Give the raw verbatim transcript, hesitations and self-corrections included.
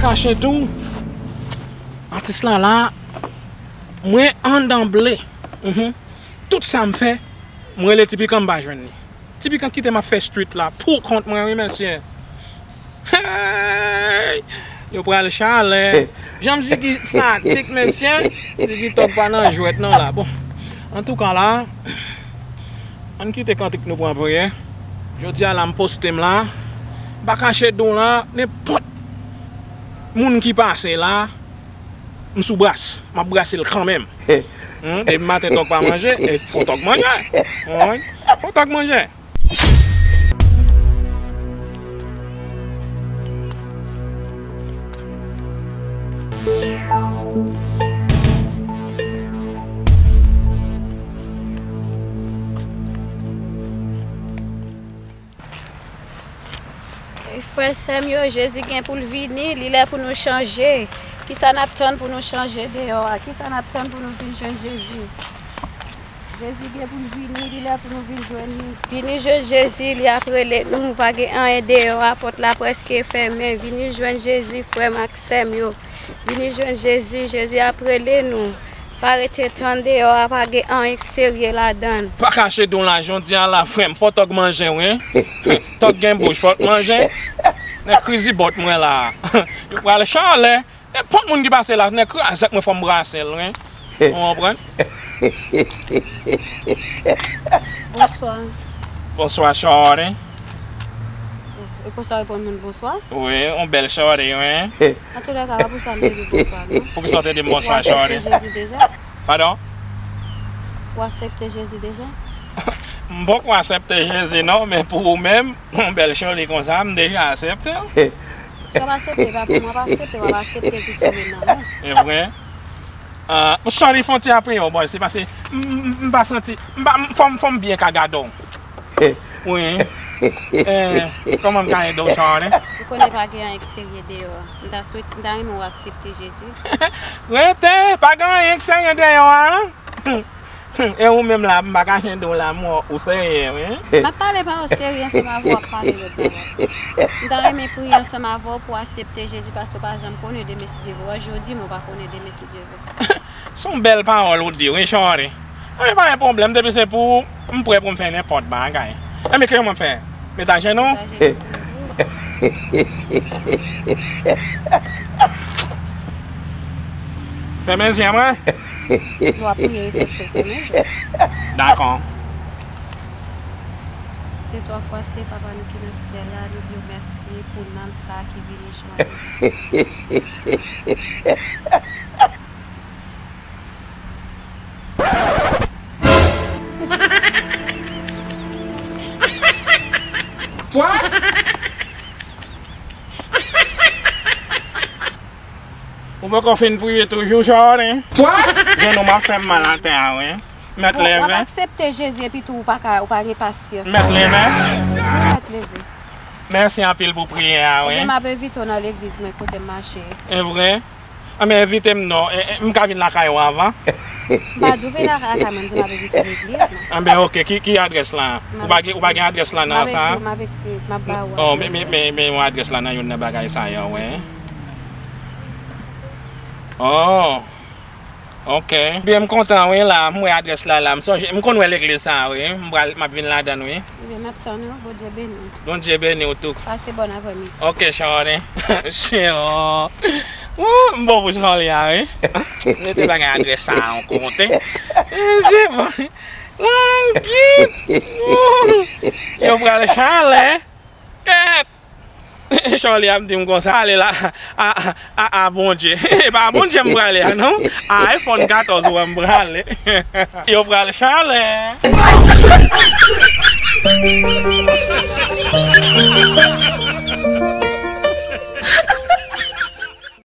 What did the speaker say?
Kache tou, atis la la, mwen anndan ble. Mhm. Tout sa m fè, m rele Ti Pikan, m pa jwenn li. Ti Pikan kite m ap fè street la pou kont mwen, wi, mesye. Hey! Yo pral chalè. Jan m Ziggy sadik, mesye. Ziggy Tòg pa nan jwèt non la. Bon, antouka la, ann kite kantik nou pran priyè. Jodi a la, m poste m la. M pa kache di w la, nenpòt moun ki pase la, m sou bras. M ap brase l kanmenm. Hmm, depi maten Tòg pa manje, e fò Tòg manje. Wi, fò Tòg manje. Frè, sè m yo, Jezi gen pou l vini, li lè pou nou chanje. Kisa n ap tann pou nou chanje deyò a? Kisa n ap tann pou nou vin jwenn Jezi? Jezi gen pou l vini, li lè pou nou vin jwenn li. Vini jwenn Jezi, li ap rele nou, pa gen anyen deyò a, pòt la prèske fèmen. Vini jwenn Jezi, frè m ak sè m yo. Vini jwenn Jezi, Jezi ap rele nou. Pa rete tann deyò a, pa gen anyen k serye ladan l. Pa kache di w la, jodi a la, frè m, fò Tòg manje, wi. Tòg gen bouch, fò l manje. Nèg krizibòt mwen la. Yo pral chalè. Nenpòt moun ki pase la, nèg kraze ak mwen, fò m brase l, wi. Ou konprann? Bonswa. Bonswa, chòri. E konsa w reponn moun bonswa? Wi, yon bèl chòri, wi. Antoulèka, pa pou sa m te di w bonswa, non. Poukisa w te di m bonswa, chòri? Ou aksepte Jezi deja? Padon? Ou aksepte Jezi deja? M poko aksepte Jezi, non, men pou ou menm, yon bèl chòri konsa, m deja aksepte l. Si w ap aksepte, pa pou mwen, w ap aksepte, w ap aksepte ki sove nan mwen. E vre? Ah, chòri, fè yon ti apre yo, bòy, se pase m, m, m pa santi, m pa, m, fò m, fò m byen ka gade w. Wi. Eh, kòman m ka ede w, chòri? Ou konnen pa gen anyen k serye deyò a. M ta swete, m ta renmen w aksepte Jezi. Rete, pa gen anyen k serye deyò a. E ou menm la, m pa ka jwenn w la, m wè ou serye, wi. M ap pale pawòl serye ansanm avè w, w ap pale lòt bagay. M ta renmen priye ansanm avè w pou w aksepte Jezi, paske w pa janm konnen demen si Dye vle. Jodi, men w pa konnen demen si Dye vle. Se yon bèl pawòl ou di, wi, chòri. Anben, pa gen pwoblèm, depi se pou ou, m prè pou m fè nenpòt bagay. Anben, kiyès mwen fè? Met ajenou? Fèmen zye mwen. Nou ap priye, fèmen zye. Dakò. Se twa fwa se Papa nou ki nan syèl la, nou di w mèsi pou nanm sa ki vini jwenn nou. What? Ou poko fin priye toujou, chòri? What? Jenou m ap fè m mal atè a, wi. Mèt leve. Ou ap aksepte Jezi epi tou ou pa ka, ou pa gen pasyans. Mèt leve. Wi, mèt leve. Mèsi anpil pou priyè a, wi. Ebyen, m ap envite w nan legliz mwen kote m mache. E vre? Anben, envite m non. E, e, m ka vin lakay ou anvan? M pa di w vin lakay mwen, m di w m ap envite w legliz mwen. Anben, oke, ki, ki adrès la? Ou pa gen, ou pa gen adrès la nan sa? M ap ekri, m ap ba ou adrès la. Oh, men, men, men, men yon adrès la nan youn nan bagay sa yo, wi. Oh. Oke. Byen, m kontan, wi, la. M wè adrès la, la. M sonje, m konn wè legliz sa, wi. M pral, m ap vin ladan l, wi. Ebyen, m ap tann ou. Bondye beni w. Bondye beni w tou. Pase bòn aprèmidi. Oke, chòri. Chòri. Wou, m bon pou chòri a, wi. Mete bagay adrès sa yon kote. Mesye, bon. Langyèt. Wou. Yo pral chalè. Kèt. Chòli ap di m konsa, ale la, a, a, a, a Bondye. E pa a Bondye m prale a, non. A iPhone katòz ou wè m prale. Yo pral chalè.